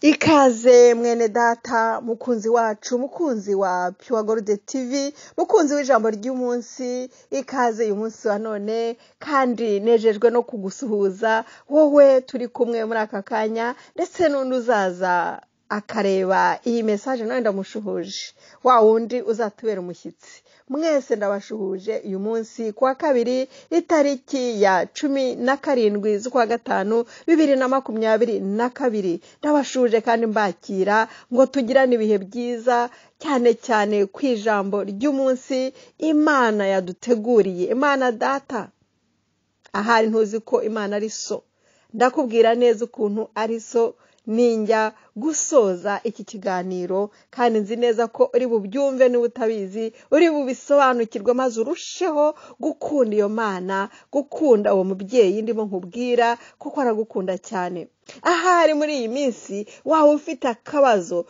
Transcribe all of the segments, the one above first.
Ikaze mwene data, mukunzi wacu, mukunzi wa Pure Gold TV, mukunzi w'ijambo ry'umunsi, ikaze uyu munsi wa none, kandi nejejwe no kugusuhuza wowe turi kumwe muri aka kanya, ndetse n'undi uzaza akareba iyi message nawe ndamushuhuje, wa wundi uzatubera umushyitsi. Mwese ndabashuhuje uyu munsi kuwa kabiri itariki ya 17 z'ukwa gatanu 2022. Ndabashuhuje kandi mbakira ngo tugirane ibihe byiza, cyane cyane ku ijambo ry'umunsi Imana yaduteguriye. Imana data, ahari ntuzi ko Imana ari so, ndakubwira neza ukuntu ari so ninjya gusoza iki kiganiro, kandi nzi neza ko uri bubyumve niba utabizi, uri bubisobanukirwe maze urusheho gukunda iyo Mana, gukunda uwo mubyeyi ndimo nkubwira, kuko aragukunda cyane. Ahari muri iyi minsi waba ufite akabazo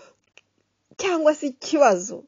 cyangwa se ikibazo,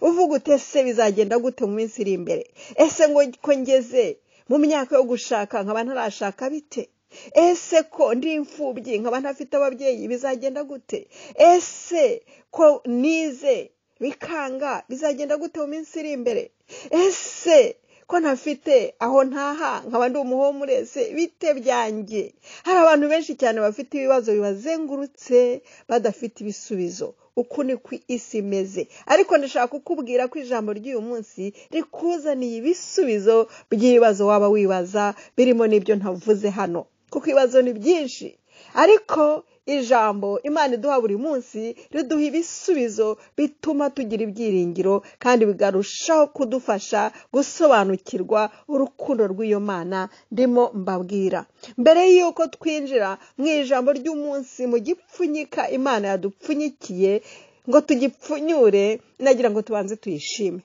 uvuga ute se bizagenda gute mu minsi iri imbere? Ese ngo ko ngeze mu myaka yo gushaka nkaba ntarashaka bite? Ese ko ndi imfubyi nkaba ntafite ababyeyi bizagenda gute? Ese ko nize bikanga bizagenda gute mu minsi iri imbere? Ese ko ntafite aho ntaha nkaba ndi umuhomurese bite byanjye? Hari abantu benshi cyane bafite ibibazo bibazengurutse badafite ibisubizo. Uku ni ku isi imeze, ariko ndashaka kukubwira ko ijambo ry'uyu munsi rikuzaniye ibisubizo by'ibibazo waba wibaza, birimo n'ibyo ntavuze hano, kuko ibibazo ni byinshi. Ariko ijambo Imana iduha buri munsi riduha ibisubizo bituma tugira ibyiringiro, kandi bigarushaho kudufasha gusobanukirwa urukundo rw'iyo Mana ndimo mbabwira. Mbere y'uko twinjira mu ijambo ry'umunsi mu gipfunyika Imana yadupfunyikiye ngo tugipfunyure, nagira ngo tubanze tuyishime,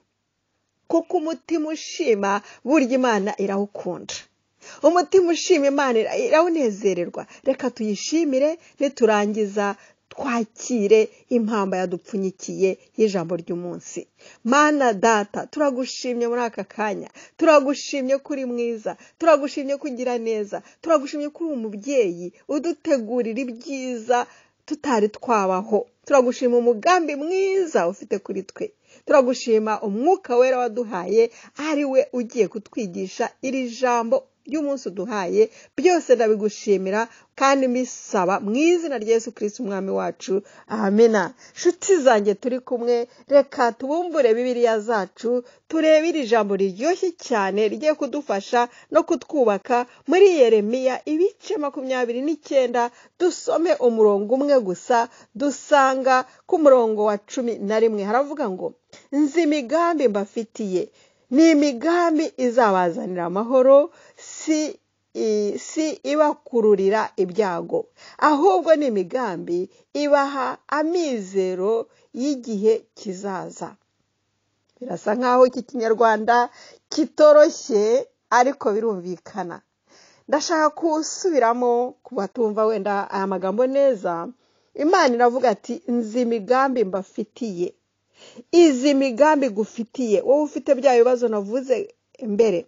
kuko umutima ushima burya Imana irawukunda. Umutima ushima Imana irawunezererwa. Reka tuyishimire, niturangiza twakire impamba yadupfunyikiye y'ijambo ry'umunsi. Mana data, turagushimye muri aka kanya, turagushimye ko uri mwiza, turagushimye ko ugira neza, turagushimye ko uri umubyeyi udutegurira ibyiza tutari twabaho. Turagushima umugambi mwiza ufite kuri twe, turagushima umwuka wera waduhaye, ari we ugiye kutwigisha iri jambo ry'umunsi uduhaye. Byose ndabigushimira kandi mbisaba mu izina rya Yesu Kristo umwami wacu, amena. Nshuti zanjye turi kumwe, reka tubumbure Bibiliya zacu turebe iri jambo riryoshye cyane rigiye kudufasha no kutwubaka muri Yeremiya ibice 29, dusome umurongo umwe gusa, dusanga ku murongo wa 11. Haravuga ngo: nzi imigambi mbafitiye, ni imigambi izabazanira amahoro, si ibakururira ibyago, ahubwo ni imigambi ibaha amizero y'igihe kizaza. Birasa nkaho iki kinyarwanda kitoroshye, ariko birumvikana. Ndashaka gusubiramo ku batumva wenda aya magambo neza. Imana iravuga ati: nzi imigambi mbafitiye. Izi migambi gufitiye wowe ufite bya bibazo navuze mbere,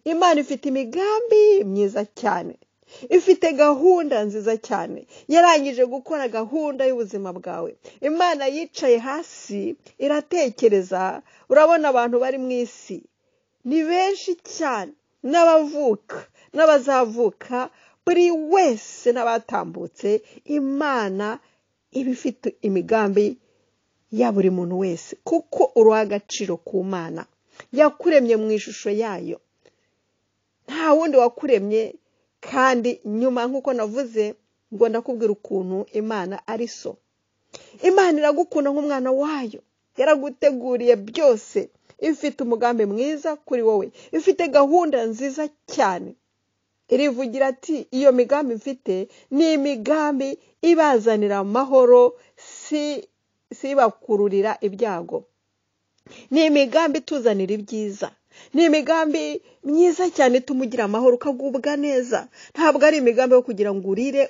Imana ifite imigambi myiza cyane, ifite gahunda nziza cyane, yarangije gukora gahunda y'ubuzima bwawe. Imana yicaye hasi iratekereza. Urabona abantu bari mu isi ni benshi cyane, n'abavuka n'abazavuka, buri wese n'abatambutse. Imana iba ifite imigambi ya buri muntu wese, kuko uruha agaciro ku Mana. Yakuremye mu ishusho yayo, nta wundi wakuremye. Kandi nyuma nk'uko navuze ngo ndakubwira ukuntu Imana ari so. Imana iragukunda nk'umwana wayo, yaraguteguriye byose, ifite umugambi mwiza kuri wowe, ifite gahunda nziza cyane. Irivugira ati: iyo migambi mfite ni imigambi ibazanira amahoro, si ibakururira ibyago. Ni imigambi ituzanira ibyiza, ni imigambi myiza cyane ituma ugira amahoro ukagubwa neza. Ntabwo ari imigambi yo kugira ngo urire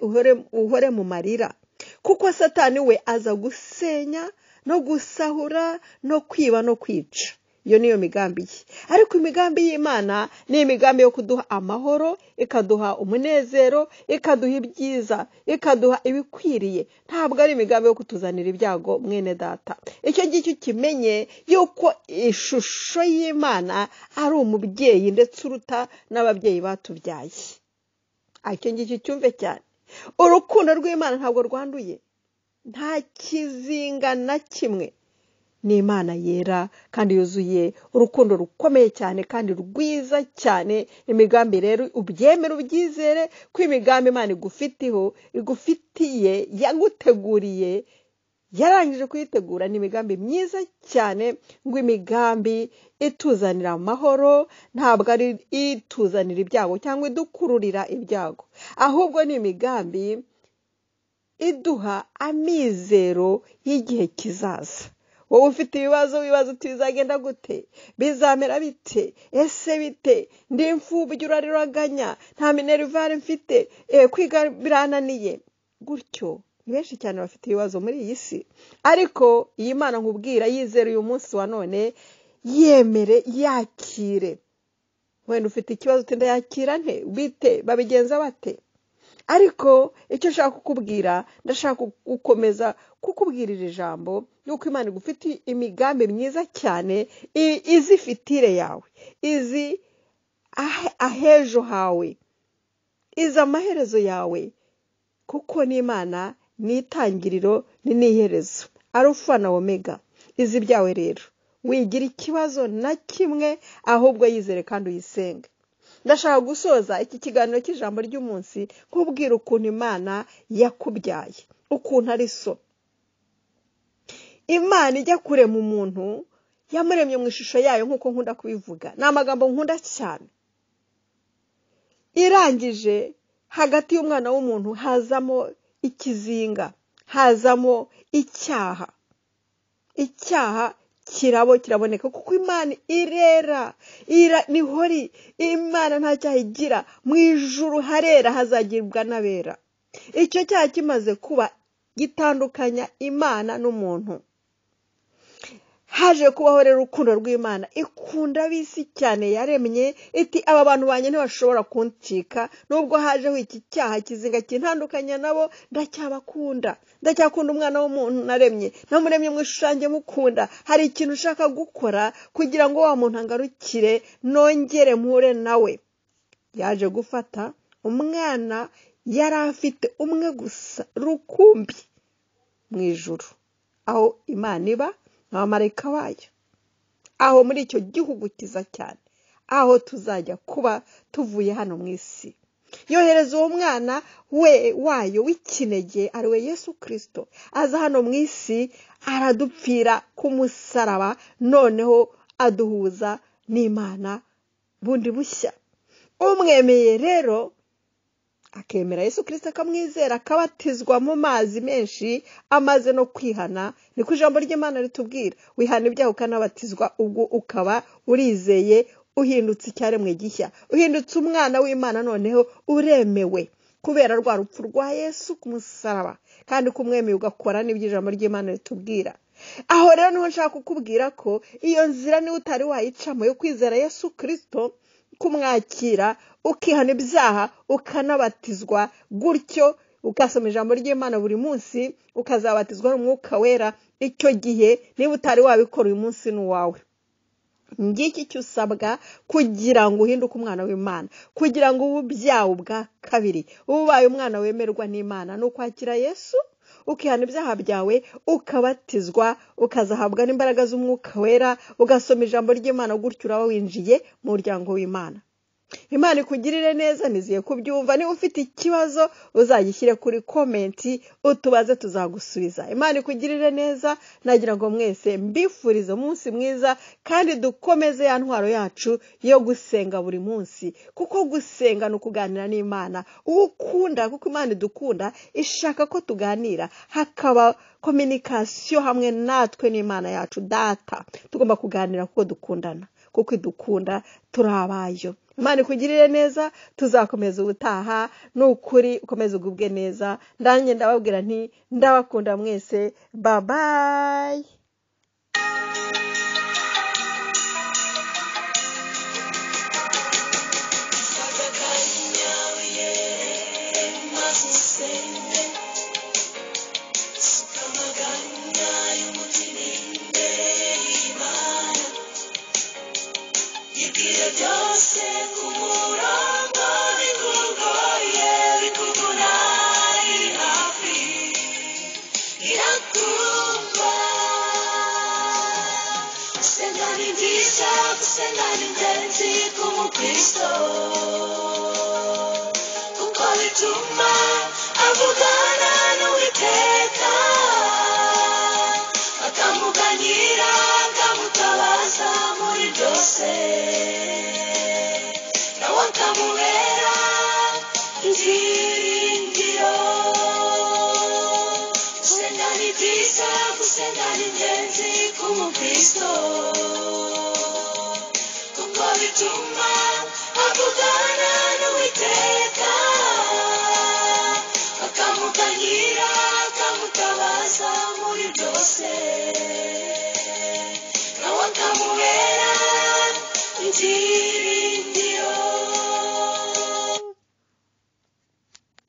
uhore mu marira, kuko Satani we aza gusenya no gusahura no kwiba no kwica. Iyo niyo migambi ye. Ariko imigambi y'Imana ni imigambi yo kuduha amahoro, ikaduha umunezero, ikaduha ibyiza, ikaduha ibikwiriye. Ntabwo ari imigambi yo kutuzanira ibyago, mwene data. Icyo ngicyo kimenye yuko ishusho y'Imana ari umubyeyi ndetse uruta n'ababyeyi batubyaye. Icyo ngicyo cyumve cyane. Urukundo rw'Imana ntabwo rwanduye, nta kizinga na kimwe. Ni Imana yera kandi yuzuye urukundo rukomeye cyane kandi rwiza cyane. Imigambi rero ubyemere ubyizere ko imigambi Imana igufitiho, igufitiye, yaguteguriye, yarangije kuyitegura. Ni imigambi myiza cyane, ngo imigambi ituzanira amahoro, ntabwo ari ituzanira ibyago cyangwa idukururira ibyago, ahubwo ni imigambi iduha amizero y'igihe kizaza. Wowe ufite ibibazo, wibaza uti bizagenda gute, bizamera bite, ese bite, ndi imfubyi uraruraganya, nta minerivare mfite, kwiga birananiye gutyo. Ni benshi cyane bafite ibibazo muri iyi si, ariko iyi Mana nkubwira yizere uyu munsi wa none, yemere, yakire. Wenda ufite ikibazo uti ndayakira nte, bite, babigenza bate? Ariko icyo nshaka kukubwira, ndashaka gukomeza kukubwira iri jambo yuko Imana igufitiye imigambi myiza cyane, izi fitire yawe, izi ahejo hawe, izi amaherezo yawe, kuko n'Imana ni itangiriro ni n'iherezo, Arufa na Omega. Izi byawe rero, wigira ikibazo na kimwe, ahubwo yizere kandi uyisenge. Ndashaka gusoza iki kiganiro cy'ijambo ry'umunsi nkubwira ukuntu Imana yakubyaye, ukuntu ari so. Imana ijya kurema umuntu, yamuremye mu ishusho yayo, nk'uko nkunda kubivuga. Ni amagambo nkunda cyane. Irangije hagati y'umwana w'umuntu hazamo ikizinga, hazamo icyaha. Icyaha kirabo kiraboneka kuko Imana irera, nihori. Imana nta cyaha igira, mu ijuru harera, hazagirwa n'abera. Icyo cyaha kimaze kuba gitandukanya Imana n'umuntu. Haje kubaho rero urukundo rw'Imana ikunda ab'isi cyane, yaremye iti aba bantu banjye ntibashobora kuncika, nubwo hajeho iki cyaha kizinga kintandukanya nabo, ndacyabakunda, ndacyakunda umwana w'umuntu naremye, namuremye mu ishusho mukunda. Hari ikintu ushaka gukora kugira ngo wa muntu angarukire, nongere mpure nawe. Yaje gufata umwana yari afite umwe gusa rukumbi mu ijuru, aho Imana iba abamarayika bayo, aho muri icyo gihugu cyiza cyane, aho tuzajya kuba tuvuye hano mu isi. Yohereza uwo mwana we wayo w'ikinege, ari we Yesu Kirisito, aza hano mu isi aradupfira ku musaraba, noneho aduhuza n'Imana bundi bushya. Umwemeye rero akemera Yesu Kirisito, akamwizera, akabatizwa mu mazi menshi, amaze no kwihana. Niko ijambo ry'Imana ritubwira, wihana ibyaha ukanabatizwa, ubwo ukaba urizeye, uhindutse icyaremwe gishya, uhindutse umwana w'Imana, noneho uremewe kubera rwa rupfu rwa Yesu ku musaraba, kandi kumwemeye ugakora n'ibyo ijambo ry'Imana ritubwira. Aho rero niho nshaka kukubwira ko iyo nzira niba utari wayicamo yo kwizera Yesu Kirisito, kumwakira, ukihana ibyaha, ukanabatizwa gutyo, ugasoma ijambo ry'Imana buri munsi, ukazabatizwa n'Umwuka Wera. Icyo gihe niba utari wabikora, uyu munsi ni uwawe. Ngiki icyo usabwa kugira ngo uhinduke umwana w'Imana, kugira ngo ube ubyawe ubwa kabiri, ube ubaye umwana wemerwa n'Imana, ni ukwakira Yesu, ukihana ibyaha byawe, ukabatizwa, ukazahabwa n'imbaraga z'Umwuka Wera, ugasoma ijambo ry'Imana, gutyo uraba winjiye mu muryango w'Imana. Imana ikugirire neza, nizeye kubyumva. Niba ufite ikibazo uzagishyire kuri komenti utubaze, tuzagusubiza. Imana ikugirire neza. Nagira ngo mwese mbifurize umunsi mwiza, kandi dukomeze ya ntwaro yacu yo gusenga buri munsi, kuko gusenga ni ukuganira n'Imana. Uwo ukunda, kuko Imana idukunda, ishaka ko tuganira, hakaba kominikasiyo hamwe natwe n'Imana yacu data. Tugomba kuganira kuko dukundana, kuko idukunda, turi abayo. Imana ikugirire neza, tuzakomeza ubutaha. Ni ukuri ukomeze ugubwe neza. Ndanjye ndababwira nti ndabakunda mwese, babayi. mukristo, kuko bituma avugana n'Uwiteka, akamuganyira, akamutabaza muri byose, nawe akamubera ibyiringiro. Gusenga ni byiza, gusenga ni ingenzi ku mukristo, kuko bituma avugana n'Uwiteka, akamuganyira, akamutabaza muri byose.